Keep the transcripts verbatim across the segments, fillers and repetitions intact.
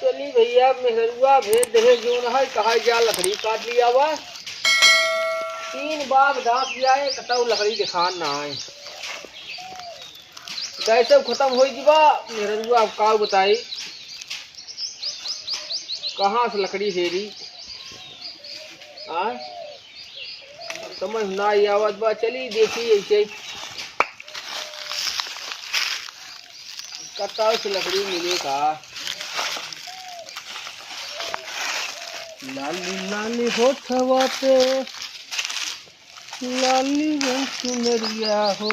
चली भइया, मेहरुआ भेज देहे जौन है, कहा जा लकड़ी काट लिया बा। तीन बाग डाँक लिया है, कतौ लकड़ी देखान ना आए। गैसे खतम होइ जिबा, मेहरुआ अब का बताई, कहाँ से लकड़ी हेरी? आय? समझ ना आई आवत बा, चली देखी ऐसे कतौ से लकड़ी मिले का। लाली लाली होठवा पे, लाली रंग चुनरिया हो।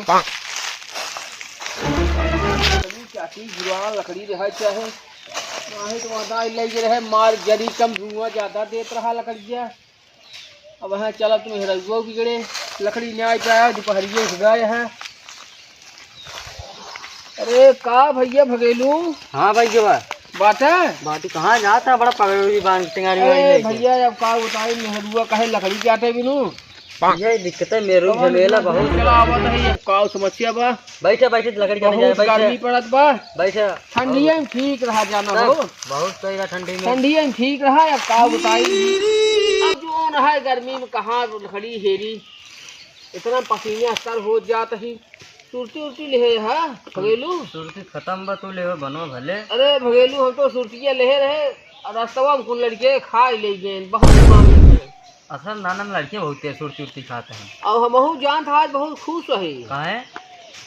चाची जुआन लकड़ी रहे चाहे, नाहीं तो वहाँ दाई ले रहे, मार जरी कम धुआं ज्यादा देत रहा लकड़िया। अब यहाँ चलत मेहरुआ बिगड़े, लकड़ी न्याय पे आया, दुपहरिये उठ गए हैं। अरे का भइया भगेलू? हाँ भइया बा। बाटे? बाटी कहाँ जाता, बड़ा पगड़ी बांध टेंगारी अरे वाली लेके। भइया, अब का बताई, मेहरुआ कहे लकड़ी काटे बिनु। भइया, ये दिक्कत है, मेहरुआ अब झमेला बहुत। चला आवत है, अब का समस्या बा? बैठे, बैठे, लकड़ी काटे बहुत जाए, बैठे। गर्मी पड़त बा। बैठे। ठंडिया में ठीक रहा जाना तब हो। बहुत सही रहा ठंडी में। ठंडिया में ठीक रहा, अब का बताई। अब जौन है गर्मी में कहाँ लकड़ी हेरी, इतना पसीना असर हो जात ही। सुरती उरती लेहे हा, भगेलू? सुरती खतम बा, तू लेहे बनो भले। अरे भगेलू, हम तो सुरतिया लेहे रहे, और रस्तवा में कुल लड़के खा ले गए, बहुत मांगे। असल नानन लड़के बहुत तेज सुरती उरती खाते हैं। और हमहू जानत आज बहुत खुश है। काहे?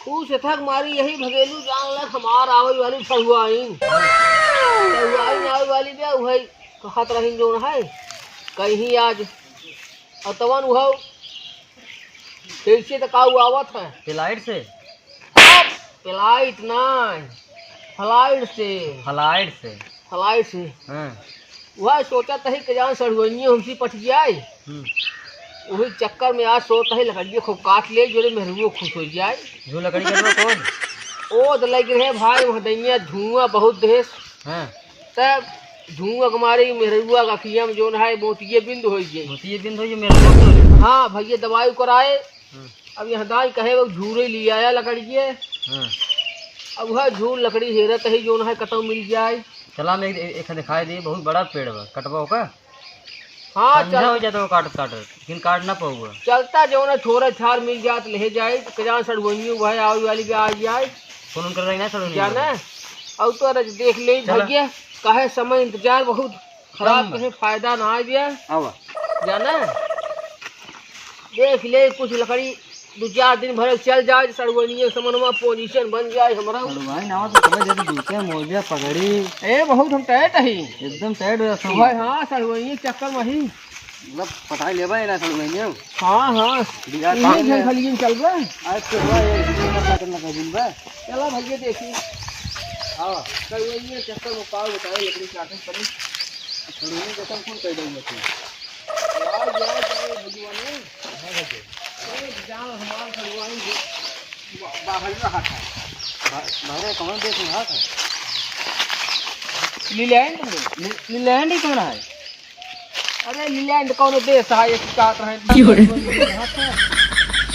खुश एथक मारी यही भगेलू जान लग हमार आवे वाली ठहुआइन। ठहुआइन आवे वाली बे, वही कहत रही जौन है, कहीं आज। और तवन उहौ कैसे त का आवत है? फ्लाइट से? हाँ, फ्लाइट ना, फ्लाइट से। फ्लाइट से? फ्लाइट से। हाँ। वह सोचा तही कि जान सड़ुआइनियो हमसे पट जाए। हम्म। वही चक्कर में आज सोच तही लकड़िए खूब काट ले, जोरे मेहरुओ खुश हो जाए। जो लकड़ी कटवा कौन? ओ तो लग रहे भाई, वह दैनिया धुआं बहुत देश। हाँ। तब धुआं के मारे मेहरुआ का अखिया में जौन है मोतिये बिंद होइ जाए। मोतिये बिंद होइ जाए मेहरुआ तो। हाँ भइया, दवाई कराए। हम्म। अब यहाँ दाई कहे वो झूरे ले आया लकड़िए। हाँ। अब वह झूर लकड़ी हेरत ही जौन है कतौ मिल जाए। चला, हम एक, एक, एक दिखाई दे, बहुत बड़ा पेड़ बा, कटवा ओका। हाँ, ठंडा चल। हो जाता वो काटत काटत, लेकिन काट ना पाऊंगा। चलता जौन है थोड़ा ठार मिल जात ले जाए, तो कजान सड़ुआइनियो वह आवे वाली भी आ जाए। फोन उन कर रही ना सड़ुआइनियो जाना। वाली। और तो अरे देख ले चला। भैया, काहे समय इंतजार बहुत खराब कम। कहे फायदा ना आ गया। आवा। जाना। देख ले कुछ लकड़ी दो चार दिन भर चल जाए, सड़ुआइनिये समनवा पोजीशन बन जाए हमरा। सड़ुआइन आवा तो चला जल्दी जूते, मोजा, पगड़ी। ए, बहुत हम टाइट ही। एकदम टाइट हो जाता हूँ। भाई, हाँ, सड़ुआइनिये चक्कर में ही। मतलब, पटाई लेबा है ना सड़ुआइनिये? हाँ, हाँ। बिगाड़ इन्हीं पाएंगे। झंझलियन चलबे। आज तो हुआ ये, इतना पैकेट लगा दिन बे। चला भैया, देखी। हाँ। सड़ुआइनिये चक्कर में पाव उठाए, लकड़ी काटे पड़ी। सड़ुआइनिये कसम कौन कर देंगे तू? यार, यार, यार, भगवान। हाँ, भैया। ए, जान हमार भगवान जी, बा-, बाहर रहा था। बा-, बाहर कौन देश में रहा था? लीलैंड में। ली-, लीलैंड ही कौन है? अरे, लीलैंड कौन देश है? एक साथ रहे। क्यों रे?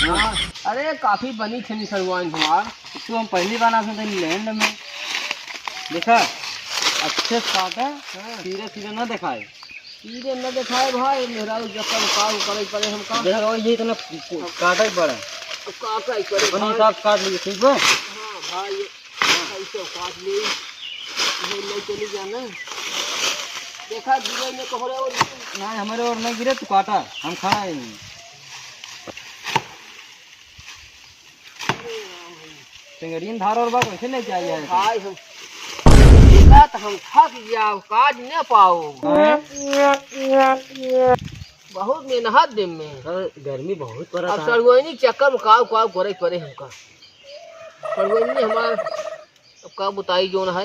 हाँ, अरे, काफी बनी थे सड़ुआइन हमार। तो हम पहली बार आते थे लीलैंड में। देखा, अच्छे से काटा, हाँ। सीधे सीधे ना दिखाए। सीधे न देखाए भाई, मेहरारू जब तक काव करे पड़े हमका। देखा, ये इतना काटा ही पड़ा। अब का, का ही करे अपने भाई? हिसाब से काट लीजिए, ठीक बा? हाँ भाई, ये कैसे काट ली? ये ले चली जाना। देखा, गिरे में तोहरे और नहीं, हमारे और नहीं गिरे, तू काटा, हम खाए। टेंगरियन धार और बा, कैसे लेके आई है? भाई, हम, इतना तो हम थक गया, काज न पाओ। काहे? बहुत मेहनत दिन में। अरे, गर्मी बहुत पड़ा अब था। सड़ुआइनी चक्कर में काव, काव करे, करे हमका। सड़ुआइनी हमार अब का बताई जौन है।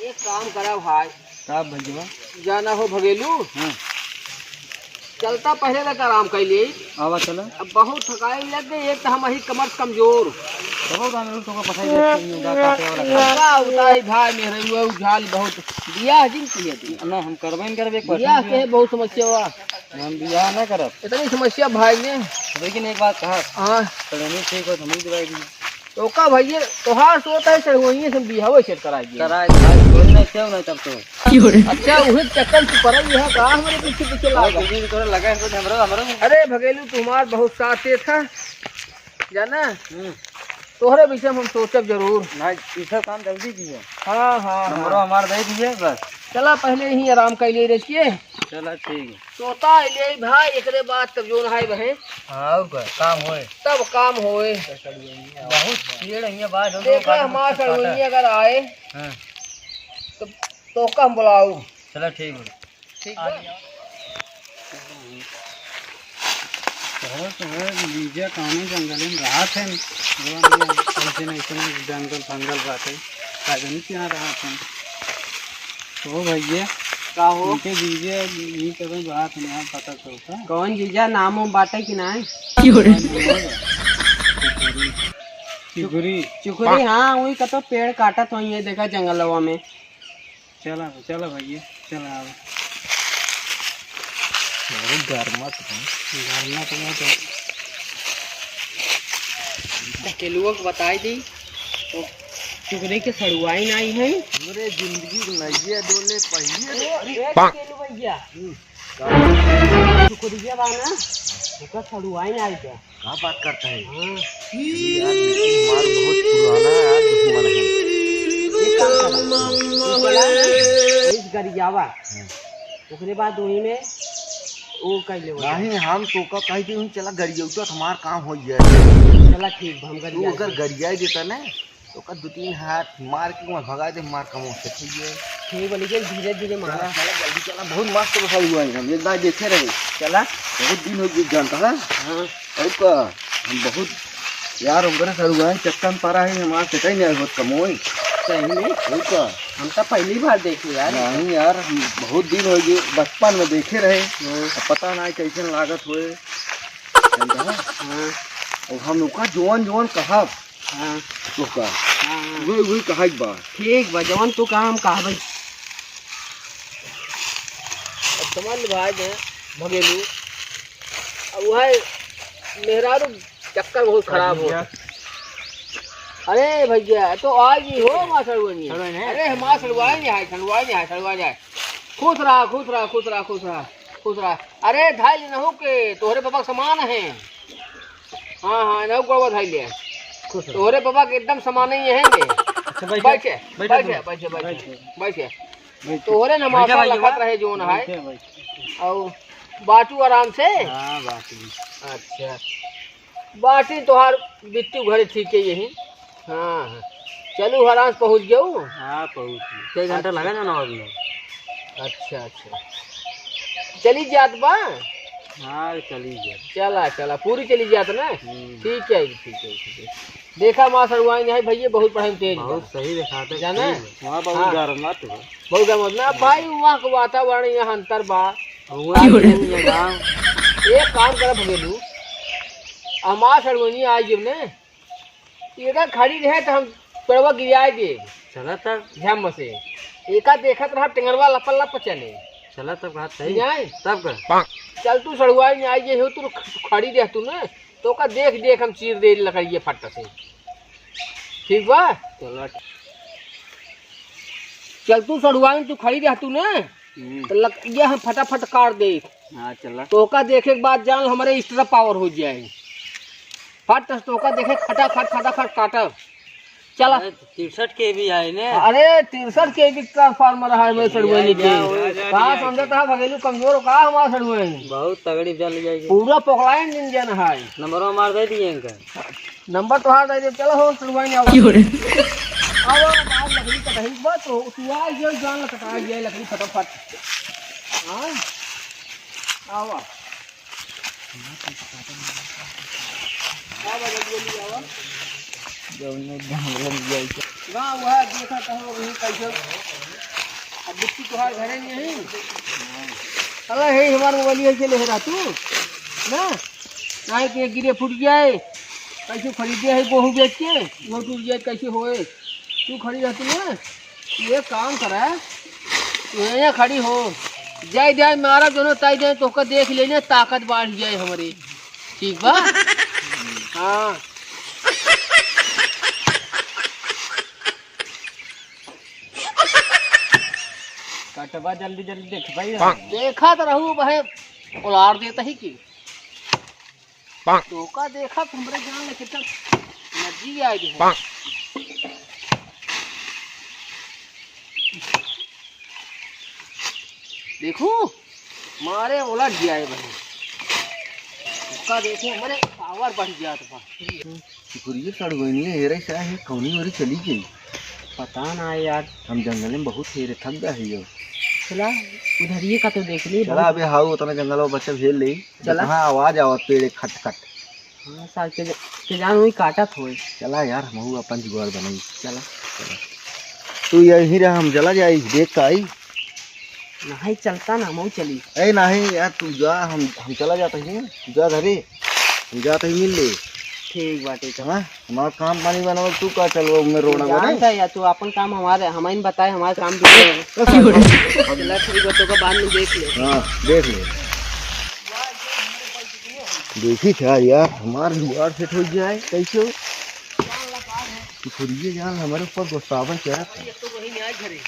एक काम करा भाई। का भैया? जाना हो भगेलू? हाँ। चलता पहले तक आराम कर लिए। आवा चला। अब बहुत थकाई लग गई, एक तो हम ही कमर कमजोर। चलो, तो हम लोग तुमको पता ही है, कहीं उड़ा काटे वाला काम। का बताई भाई, मेरे वो झाल बहुत बियाह जिन किए थे। ना, हम करबे नहीं करबे, एक बियाह percent के बहुत समस्या हुआ। हम बियाह ना करब। इतनी समस्या भाई ने। लेकिन एक बात कहा। हाँ। तो नहीं ठीक हो तो हम ही दिवाई दी। तो का भैया, तोहार सोच है, सर, वहीं से बिहाव सेट कराई दिए। कराई, कराई, कोई नहीं, क्यों नहीं तब तो। अच्छा, उहे चक्कर से पड़ल यहाँ का हमरे पीछे पीछे और लागा। दीदी थोड़ा लगा है, कुछ हमरो, हमरो। अरे भगेलू, तुम्हार बहुत साथ देत है, जाना? हम्म। तोहरे विषय में हम सोचब जरूर। ना, ई सब काम जल्दी कीजिए। हाँ, हाँ, नंबरो हाँ। हमार दे दीजिए बस। चला, पहले ही आराम कर लिए रहतिए। चला, ठीक है। तोता ले भाई, एकरे बाद तब जोन है बहे। हाँ, और का, काम होए। तब काम होए। बहुत पेड़ है ये बात, हम देखा, लोग हमार बात सड़वइया अगर आए, हाँ। तो, तो का हम बुलाऊ। चला, ठीक है। ठीक बा। कहो तो है, बीजा कौने जंगल में रहत हैं, जवन में ऐसे नहीं, ऐसे नहीं जंगल फंगल बाटे, का जानी कहाँ रहत हैं। ओ भैया, का हो? उनके बीजे, ये कदम रहत हैं, यहाँ पता चलता। कौन जीजा, नाम उम बाटे कि नाहीं? चुगरी। चुगरी, हाँ, वही कतो पेड़ काटत होइए, देखा जंगलवा में। चला, चला भैया, चला अब। बहुत गरमा तो है। गरमा तो है तो। ढकेलुआ को बताई दी, तो चुगरी के सड़ुआई नाई है। हमरे जिंदगी के नैया डोले पहिए रे। अरे, ढकेलू भैया। हम्म। चुगरिया बा ना, ओकर सड़ुआई नाई बा। का बात करता है? हाँ। अरे यार, लेकिन हमार बहुत पुराना यार दुश्मन है। एक काम करा, तू चला ना, इस गरियावा। हाँ। ओकरे बाद वही में वो कर ले, वो नहीं, हम तो का कही थी, चला गरियौता तो हमार काम हो जाए। चला ठीक, हम तू गरिया अगर गरिया देता ना, तो ओकर दू तीन हाथ मार के वहाँ भगा दे, मार कमो से ठीक है। ठीक बा, लेकिन धीरे धीरे मारा। चला, चला, जल्दी चला, बहुत मस्त बसा हुआ है, हम एक बार देखे रहे। चला। बहुत दिन हो गए जानता है। हाँ। और का, हम बहुत यार, ओकरे सरुआइन चक्कर में पड़ा है, हमार से कहीं नहीं होत कमोई। सही में? और का? हम तो पहली बार देखे यार। नहीं यार, हम बहुत दिन हो गए, बचपन में देखे रहे। हाँ। अब पता नहीं कैसन लागत होए। जानता है? हाँ। और हम ओका जवन जवन कहब, हाँ। तो का? हाँ, हाँ। वही, वही कहा एक बार। ठीक बा, जवन तू कहा हम कहबे। अब समझ ले भाई, मैं भगेलू। अब वह मेहरारू चक्कर बहुत खराब हो। अरे भैया, तो आज ही हो माँ सड़ुआइन। सड़ुआइन है? अरे माँ सड़ुआइन है, सड़ुआइन है, सड़ुआइन है। खुश रहा, खुश रहा, खुश रहा, खुश रहा, खुश रहा। अरे धाई लेनहु के, तोहरे पापा के समान है। हाँ, हाँ, इनहू गोड़वा धाई ले। खुश रहो। तोहरे पापा के एकदम समान ही है ये। अच्छा, बैठे। बैठे, बैठे, बैठे, बैठे, बैठे। बैठे। बैठे। तोहरे न बैठे मासा भाई, लखत बा-, रहे जोन है। बैठे, बैठे। और बाटू आराम से? हाँ, बाटू। अच्छा। बाटी तोहार बिट्टू घरे ठीक है यही। हाँ, हाँ। चलू, हरान पहुँच गयो। हाँ, पहुँच गयो। एक घंटा अच्छा। लगा जाना अभी। अच्छा, अच्छा। चली जात बा? हाँ, चली जात। चला, चला, पूरी चली जात ना? हम्म। ठीक है, ठीक है, ठीक है। देखा, माँ सड़ुआइन है भैया, बहुत पढ़ाई में तेज बा। बहुत सही दिखाते जाना? ठीक है। वहाँ बहुत हाँ। गरम मत हो। बहुत गरम मत ना। भाई, वहाँ का वातावरण यहाँ अंतर बा। हुआ नहीं है गाँव। एक काम करा भगेलू, हमार सड़ुआइन आई जब ने, एका खड़ी रहे तो हम पेड़वा गिराए दे। चला तब। झम से। एका देखत रहा, टेंगरवा लपल लप चले। चला तब, बात सही। जाए? तब का? चल तू सड़ुआइन आई जे हो, तू ख-, खड़ी रह तू ना, तो का देख देख हम चीर दे लकड़िए फट से। ठीक बा? चला। चल तू सड़ुआइन, तू खड़ी रह तू ना। हम्म। तो लकड़िया हम फटाफट काट दे। हाँ, चला। तोका देखे के बाद जान हमरे extra power हो जाए। फट से तोका देखे, फटाफट, फटाफट काटब। चला। अरे, तिरसठ के भी है ने। अरे, तिरसठ के भी transformer है मैं सड़ुआइन के। जा, जा, जा, कहाँ जा, समझत है भगेलू कमजोर हो, कहाँ हमार सड़ुआइन? बहुत तगड़ी जल जाएगी। पूरा पोकलाइन इंजन है। नंबरवा मार दे दिए इनका। नंबर तोहार दे दे, चलो हो, सड़ुआइन आओ। क्यों रे? आओ, आज लकड़ी कटाई बा, तो तू आ, ये जान कटा, ये लकड़ी फटाफट। हाँ? आओ, आओ। आओ, जल्दी, जल्दी आओ। जौने गाँव में जाए के। गाँव वह देखा कहो, वही कैसे। अब बिट्टू तोहार घरे नहीं है? अरे, हे, हमार मोबाइल ऐसे ले रहा तू? ना? नाहीं कि गिरे फूट जाए, कैसे खरीदे है गोहूँ बेच के, वो टूट जाए, कैसे होए? तू खड़ी रहती ना, ये काम करा, तू यहाँ खड़ी हो, जाए जाए मारा दोनों ताई जाए, तोहका देख लेने, ताकत बढ़ जाए हमरे, ठीक बा? हाँ। कटवा जल्दी जल्दी देख भाई। देखा तो रहू बहे उलार देता ही की। तोका देखा तो हमरे जान ले कितना नजी आए रहे। देखू, मारे ओला दिया है भाई। उसका देखो, हमरे पावर बढ़ गया था। चुकुरिया सड़गोइनिया हेरे सा है, कौनी ओरी चली गई? पता ना यार। हम जंगल में बहुत हेरे थक गए हैं यो। चला, उधर ये का तो देख ली चला, बहुत। अबे हाउ उतना जंगल में बच्चा भेल ले। चला। कहाँ आवाज आवत पेड़ खट खट। हाँ, साल के, के जान वही काटत होए। चला यार, हमहू अपन जुगाड़ बनाई। चला। चला। तू यहीं रह, हम चला जाई, देख का आई। नहीं चलता ना, हमहू चली। ए नहीं यार, तू जा, हम, हम चला जाता ही, तू जा घरे, हम जाता ही मिल ले। ठीक बाटे, चला। हाँ, हमार काम पानी बनाओ, तू का चलवा में रोना बने? जानता है यार, तू अपन काम हमारे, हमारे बताए, हमारे काम भी चला ठीक बा, तो का बाद में देख ले। हाँ, देख ले। देखी था यार, हमार जुगाड़ सेट हो जाए, कैसे हो? चुकुरिया जान हमारे ऊपर गुस्सावन चढ़त है। ये तो वही न्याय घरे।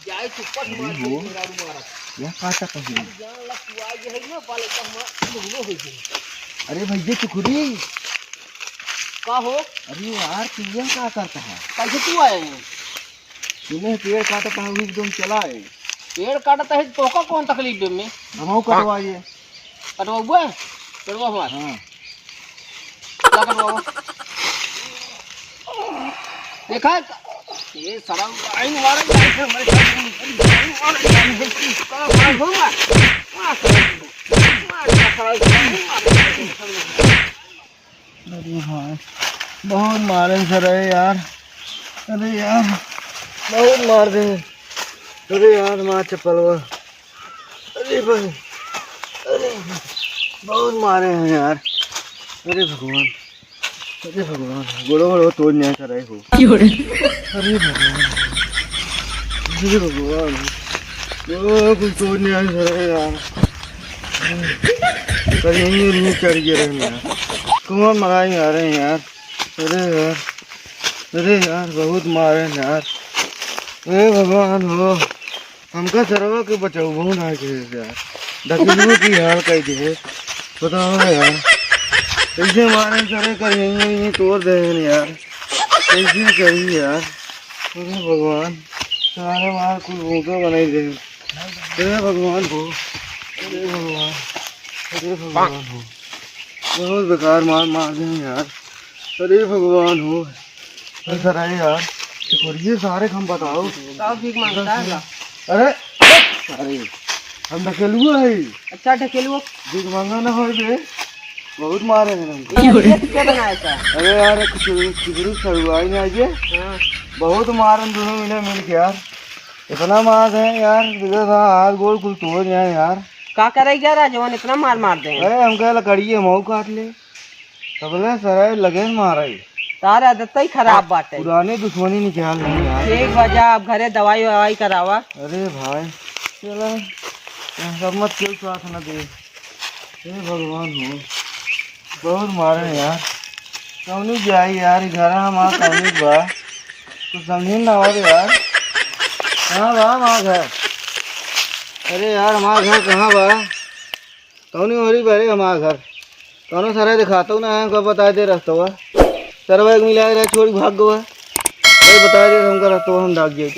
जाए चुप्पा से मार अरे के हो। मेहरारू मारत। यह का था कहीं? जान ला तू आ गया है ना, बाल एकदम हमारा धुलो हो गया। अरे भैया चुकुरी। का हो? अरे यार, तू यह का करता है? कैसे तू आए हैं? तूने पेड़ काटा था, अभी एकदम चला है। पेड़ काटत है, तोका कौन तकलीफ बे में? हमहू कटवाइए। कटवाबुआ? कटवा हमार। हाँ। क्या कटवाबो? देखा? ये सारा लाइन मारे, लाइन मारे, लाइन मारे, लाइन मारे, लाइन मारे, का मार दूंगा? मार, मार, मार, मार। अरे भाई, बहुत मारे सर, अरे यार, अरे यार, बहुत मार दे। अरे यार, मार चप्पलवा। अरे भाई, अरे, बहुत मारे हैं यार। अरे भगवान, अरे भगवान, गोड़ो गोड़ो तोड़ न्याय कराए हो। क्यों रे? अरे भगवान, अरे भगवान, ओ कुछ तोड़ न्याय कराए यार। कहीं ये नहीं चढ़ गए रहे यार। कौन मराई आ रहे हैं यार? अरे यार, अरे यार, बहुत मारे हैं यार। अरे भगवान हो। हमका सरवा के बचाऊ, बहुत ना के यार। ढकेलुओ की हाल कई दे। बताओ ना यार। कैसे मारे सरे कर यहीं, यहीं तोड़ दे हैं यार। कैसे करी यार। अरे भगवान। सारे मार कुल भूतो बनाई दे। अरे भगवान हो। अरे भगवान। अरे भगवान हो। बहुत बेकार मार, मार दे हैं यार। अरे भगवान हो। अरे सर, अरे यार, चुकुरिये सारे हम बताओ। का भीख मांगता है ला? अरे, अरे, हम ढकेलुआ है। अच्छा, ढकेलुआ। भीख मांगा ना होए बे, बहुत मारे हैं हमको। ये क्या बनाया था? अरे यार, कुछ, कुछ सरुआई नहीं आइए। हाँ। बहुत मारन दोनों मिले मिल के यार। इतना मार है यार, देखो सा हाथ गोड़ कुल तोड़ जाए यार। का करे यार, जवान इतना मार मार दे। अरे, हमका लकड़ी है, मऊ काट ले। तबले सराय लगे मारे। तार आदत ही खराब बाटे। पुराने दुश्मनी निकाल रहे यार। ठीक बा, जा अब घरे दवाई ववाई करावा। अरे भाई, चला, यहाँ सब मत क्यों साथ न दे। हे भगवान हो, बहुत मारे यार। कौनी जाई यार, ई घर हमार कौनी बा? कुछ समझे ना आवत यार। कहाँ बा हमार घर? अरे यार, हमार घर कहाँ बा? कौनी ओरी बा रे हमार घर? कौनो सरे दिखातो ना है, हमका बताए दे रस्तवा। सरवा एक मिला रहे, छोड़ी भाग गवा। अरे बताए दे हमका रस्तवा, हम भाग जाई।